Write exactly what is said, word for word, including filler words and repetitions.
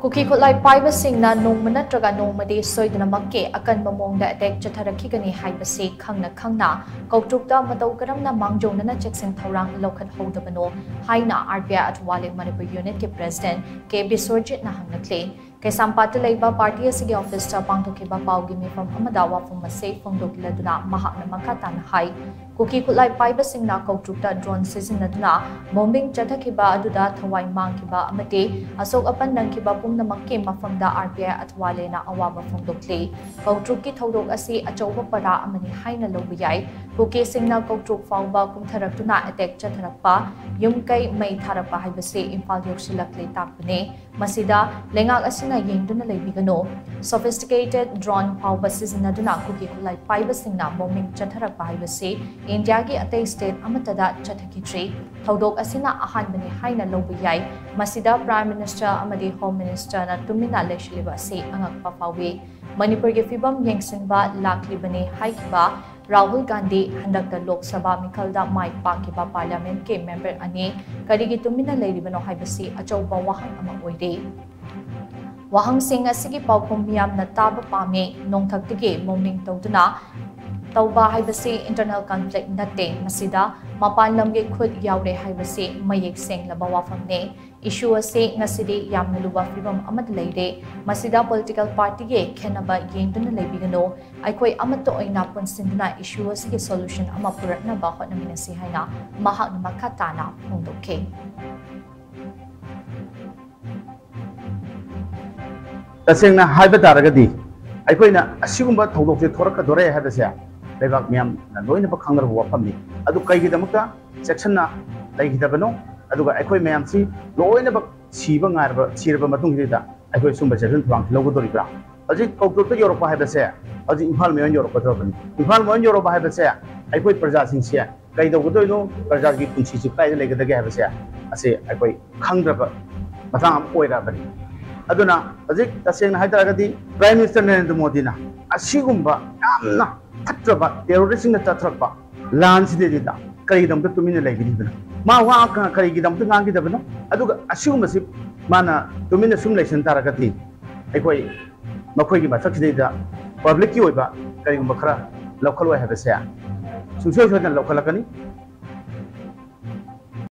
ꯀꯨꯀꯤ ꯈꯨꯠꯂꯥꯏ ꯄꯥꯏꯕꯁꯤꯡꯅ ꯅꯣꯡꯃ ꯅꯠꯇ꯭ꯔꯒ ꯅꯣꯡꯃꯗꯤ ꯁꯣꯏꯗꯅꯃꯛꯀꯤ ꯑꯀꯟꯕ ꯃꯑꯣꯡꯗ ꯑꯦꯇꯦꯛ ꯆꯠꯊꯔꯛꯈꯤꯒꯅꯤ ꯍꯥꯏꯕꯁꯤ ꯈꯪꯅ ꯈꯪꯅ ꯀꯧꯇ꯭ꯔꯨꯛꯇ ꯃꯇꯧ ꯀꯔꯝꯅ ꯃꯥꯡꯖꯧꯅꯅ ꯆꯦꯛꯁꯤꯟ ꯊꯧꯔꯥꯡ ꯂꯧꯈꯠꯍꯧꯗꯕꯅꯣ ꯍꯥꯏꯅ ꯑꯥꯔ ꯄꯤ ꯑꯥꯏ ꯑꯊꯋꯥꯂꯦ ꯃꯅꯤꯄꯨꯔ ꯌꯨꯅꯤꯠꯀꯤ ꯄ꯭ꯔꯦꯁꯤꯗꯦꯟꯠ ꯀꯦ ꯕꯤꯁ꯭ꯋꯔꯖꯤꯠꯅ ꯍꯪꯂꯛꯂꯤ꯫ ꯀꯩꯁꯥꯝꯄꯥꯠꯇ ꯂꯩꯕ ꯄꯥꯔꯇꯤ ꯑꯁꯤꯒꯤ ꯑꯣꯐꯤꯁꯇ ꯄꯥꯡꯊꯣꯛꯈꯤꯕ ꯄꯥꯎꯒꯤ ꯃꯤꯐꯝ ꯑꯃꯗ ꯋꯥꯐꯝ ꯑꯁꯤ ꯐꯣꯡꯗꯣꯛꯂꯗꯨꯅ ꯃꯍꯥꯛꯅ ꯃꯈꯥ ꯇꯥꯅ ꯍꯥꯏ, ꯀꯨꯀꯤ ꯈꯨꯠꯂꯥꯏ ꯄꯥꯏꯕꯁꯤꯡꯅ ꯀꯧꯇ꯭ꯔꯨꯛꯇ ꯗ꯭ꯔꯣꯟ ꯁꯤꯖꯤꯟꯅꯗꯨꯅ ꯕꯣꯝꯕꯤꯡ ꯆꯠꯊꯈꯤꯕ ꯑꯗꯨꯗ ꯊꯋꯥꯏ ꯃꯥꯡꯈꯤꯕ ꯑꯃꯗꯤ ꯑꯁꯣꯛ ꯑꯄꯟ ꯅꯪꯈꯤꯕ ꯄꯨꯝꯅꯃꯛꯀꯤ ꯃꯐꯝꯗ ꯑꯥꯔ ꯄꯤ ꯑꯥꯏ ꯑꯊꯋꯥꯂꯦꯅ ꯑꯋꯥꯕ ꯐꯣꯡꯗꯣꯛꯂꯤ꯫ ꯀꯧꯇ꯭ꯔꯨꯛꯀꯤ ꯊꯧꯗꯣꯛ ꯑꯁꯤ ꯑꯆꯧꯕ ꯄꯔꯥ ꯑꯃꯅꯤ ꯍꯥꯏꯅ ꯂꯧꯕ ꯌꯥꯏ꯫ ꯀꯨꯀꯤꯁꯤꯡꯅ ꯀꯧꯇ꯭ꯔꯨꯛ ꯐꯥꯎꯕ ꯀꯨꯝꯊꯔꯛꯇꯨꯅ ꯑꯦꯇꯦꯛ ꯆꯠꯊꯔꯛꯄ, ꯌꯨꯝ ꯀꯩ ꯃꯩ ꯊꯥꯔꯛꯄ ꯍꯥꯏꯕꯁꯤ ꯏꯝꯐꯥꯜ ꯌꯧꯁꯤꯜꯂꯛꯂꯦ ꯇꯥꯛꯄꯅꯤ꯫ ꯃꯁꯤꯗ ꯂꯩꯉꯥꯛ ꯑꯁꯤꯅ ꯌꯦꯡꯗꯨꯅ ꯂꯩꯕꯤꯒꯅꯨ꯫ Sophisticated drone ꯐꯥꯎꯕ ꯁꯤꯖꯤꯟꯅꯗꯨꯅ ꯀꯨꯀꯤ ꯈꯨꯠꯂꯥꯏ ꯄꯥꯏꯕꯁꯤꯡꯅ ꯕꯣꯝꯕꯤꯡ ꯆꯠꯊꯔꯛꯄ ꯍꯥꯏꯕꯁꯤ ꯏꯟꯗꯤꯌꯥꯒꯤ ꯑꯇꯩ ꯁ꯭ꯇꯦꯠ ꯑꯃꯠꯇꯗ ꯆꯠꯊꯈꯤꯗ꯭ꯔꯤ꯫ ꯊꯧꯗꯣꯛ ꯑꯁꯤꯅ ꯑꯍꯥꯟꯕꯅꯤ ꯍꯥꯏꯅ ꯂꯧꯕ ꯌꯥꯏ꯫ ꯃꯁꯤꯗ ꯄ꯭ꯔꯥꯏꯝ ꯃꯤꯅꯤꯁꯇꯔ ꯑꯃꯗꯤ ꯍꯣꯝ ꯃꯤꯅꯤꯁꯇꯔꯅ ꯇꯨꯃꯤꯟꯅ ꯂꯩꯁꯤꯜꯂꯤꯕ ꯑꯁꯤ ꯑꯉꯛꯄ ꯐꯥꯎꯏ꯫ ꯃꯅꯤꯄꯨꯔꯒꯤ ꯐꯤꯕꯝ ꯌꯦꯡꯁꯤꯟꯕ ꯂꯥꯛꯂꯤꯕꯅꯤ ꯍꯥꯏꯈꯤꯕ ꯔꯥꯍꯨꯜ ꯒꯥꯟꯙꯤ ꯍꯟꯗꯛꯇ ꯂꯣꯛ ꯁꯚꯥ ꯃꯤꯈꯜꯗ ꯃꯥꯏ ꯄꯥꯛꯈꯤꯕ ꯄꯥꯔꯂꯤꯌꯥꯃꯦꯟꯠꯀꯤ ꯃꯦꯝꯕꯔ ꯑꯅꯤ ꯀꯔꯤꯒꯤ ꯇꯨꯃꯤꯟꯅ ꯂꯩꯔꯤꯕꯅꯣ ꯍꯥꯏꯕꯁꯤ ꯑꯆꯧꯕ ꯋꯥꯍꯪ ꯑꯃ ꯑꯣꯏꯔꯤ꯫ ꯋꯥꯍꯪꯁꯤꯡ ꯑꯁꯤꯒꯤ ꯄꯥꯎꯈꯨꯝ ꯃꯤꯌꯥꯝꯅ ꯇꯥꯕ ꯄꯥꯝꯃꯤ꯫ ꯅꯣꯡꯊꯛꯇꯒꯤ ꯃꯣꯃꯤꯡ ꯇꯧꯗꯨꯅ ꯇꯧꯕ ꯍꯥꯏꯕꯁꯤ ꯏꯟꯇꯔꯅꯦꯜ ꯀꯟꯐ꯭ꯂꯤꯛ ꯅꯠꯇꯦ꯫ ꯃꯁꯤꯗ ꯃꯄꯥꯟ ꯂꯝꯒꯤ ꯈꯨꯠ ꯌꯥꯎꯔꯦ ꯍꯥꯏꯕꯁꯤ ꯃꯌꯦꯛ ꯁꯦꯡꯂꯕ ꯋꯥꯐꯝꯅꯤ꯫ ꯏꯁꯨ ꯑꯁꯤ ꯉꯁꯤꯗꯤ ꯌꯥꯝꯅ ꯂꯨꯕ ꯐꯤꯕꯝ ꯑꯃꯗ ꯂꯩꯔꯦ꯫ ꯃꯁꯤꯗ ꯄꯣꯂꯤꯇꯤꯀꯦꯜ ꯄꯥꯔꯇꯤꯒꯤ ꯈꯦꯠꯅꯕ ꯌꯦꯡꯗꯨꯅ ꯂꯩꯕꯤꯒꯅꯨ꯫ ꯑꯩꯈꯣꯏ ꯑꯃꯠꯇ ꯑꯣꯏꯅ ꯄꯨꯟꯁꯤꯟꯗꯨꯅ ꯏꯁꯨ ꯑꯁꯤꯒꯤ ꯁꯣꯂꯨꯁꯟ ꯑꯃ ꯄꯨꯔꯛꯅꯕ ꯍꯣꯠꯅꯃꯤꯟꯅꯁꯤ ꯍꯥꯏꯅ ꯃꯍꯥꯛꯅ ꯃꯈꯥ ꯇꯥꯅ ꯐꯣꯡꯗꯣꯛꯈꯤ꯫ ꯇꯁꯦꯡꯅ ꯍꯥꯏꯕ ꯇꯥꯔꯒꯗꯤ ꯑꯩꯈꯣꯏꯅ ꯑꯁꯤꯒꯨꯝꯕ ꯊꯧꯗꯣꯛꯁꯦ ꯊꯣꯔꯛꯀꯗꯣꯔꯦ ꯍꯥꯏꯕꯁꯦ ꯂꯩꯕꯥꯛ ꯃꯤꯌꯥꯝꯅ ꯂꯣꯏꯅꯃꯛ ꯈꯪꯅꯔꯕ ꯋꯥꯐꯝꯅꯤ꯫ ꯑꯗꯨ ꯀꯩꯒꯤꯗꯃꯛꯇ ꯆꯦꯛꯁꯤꯟꯅ ꯂꯩꯈꯤꯗꯕꯅꯣ? ꯑꯗꯨꯒ ꯑꯩꯈꯣꯏ ꯃꯌꯥꯝꯁꯤ ꯂꯣꯏꯅꯃꯛ ꯁꯤꯕ ꯉꯥꯏꯔꯕ, ꯁꯤꯔꯕ ꯃꯇꯨꯡꯁꯤꯗ ꯑꯩꯈꯣꯏ ꯁꯨꯝꯕ ꯆꯦꯛꯁꯤꯟ ꯊꯧꯔꯥꯡꯁꯤ ꯂꯧꯒꯗꯧꯔꯤꯕ꯭ꯔꯥ? ꯍꯧꯖꯤꯛ ꯀꯧꯇ꯭ꯔꯨꯛꯇ ꯌꯧꯔꯛꯄ ꯍꯥꯏꯕꯁꯦ ꯍꯧꯖꯤꯛ ꯏꯝꯐꯥꯜ ꯃꯌꯣꯟ ꯌꯧꯔꯛꯀꯗꯧꯔꯕꯅꯤ꯫ ꯏꯝꯐꯥꯜ ꯃꯌꯣꯟ ꯌꯧꯔꯛꯄ ꯍꯥꯏꯕꯁꯦ ꯑꯩꯈꯣꯏ ꯄ꯭ꯔꯖꯥꯁꯤꯡꯁꯦ ꯀꯩꯗꯧꯒꯗꯣꯏꯅꯣ, ꯄ꯭ꯔꯖꯥꯒꯤ ꯄꯨꯟꯁꯤꯁꯤ ꯀꯗꯥꯏꯗ ꯂꯩꯒꯗꯒꯦ ꯍꯥꯏꯕꯁꯦ ꯑꯁꯤ ꯑꯩꯈꯣꯏ ꯈꯪꯗ꯭ꯔꯕ ꯃꯇꯥꯡ ꯑꯃ ꯑꯣꯏꯔꯛꯑꯕꯅꯤ꯫ ꯑꯗꯨꯅ ꯍꯧꯖꯤꯛ ꯇꯁꯦꯡꯅ ꯍꯥꯏꯇꯥꯔꯒꯗꯤ ꯄ꯭ꯔꯥꯏꯝ ꯃꯤꯅꯤꯁꯇꯔ ꯅꯔꯦꯟꯗ꯭ꯔ ꯃꯣꯗꯤꯅ ꯑꯁꯤꯒꯨꯝꯕ ꯌꯥꯝꯅ ꯐꯠꯇ꯭ꯔꯕ ꯇꯦꯔꯣꯔꯤꯁꯁꯤꯡꯅ ꯆꯠꯊꯔꯛꯄ ꯂꯥꯟꯁꯤꯗꯩꯗ ꯀꯔꯤꯒꯤꯗꯃꯛꯇ ꯇꯨꯃꯤꯟꯅ ꯂꯩꯕꯤꯔꯤꯕꯅꯣ? ꯃꯥ ꯋꯥ ꯀ-, ꯀꯔꯤꯒꯤꯗꯃꯛꯇ ꯉꯥꯡꯈꯤꯗꯕꯅꯣ? ꯑꯗꯨꯒ ꯑꯁꯤꯒꯨꯝꯕꯁꯤ ꯃꯥꯅ ꯇꯨꯃꯤꯟꯅ ꯁꯨꯝ ꯂꯩꯁꯤꯟ ꯇꯥꯔꯒꯗꯤ ꯑꯩꯈꯣꯏ ꯃꯈꯣꯏꯒꯤ ꯃꯊꯛꯁꯤꯗꯩꯗ ꯄꯕ꯭ꯂꯤꯛꯀꯤ ꯑꯣꯏꯕ ꯀꯔꯤꯒꯨꯝꯕ ꯈꯔ ꯂꯧꯈꯠꯂꯣꯏ ꯍꯥꯏꯕꯁꯦ ꯁꯨꯡꯁꯣꯏ ꯁꯣꯏꯗꯅ ꯂꯧꯈꯠꯂꯛꯀꯅꯤ꯫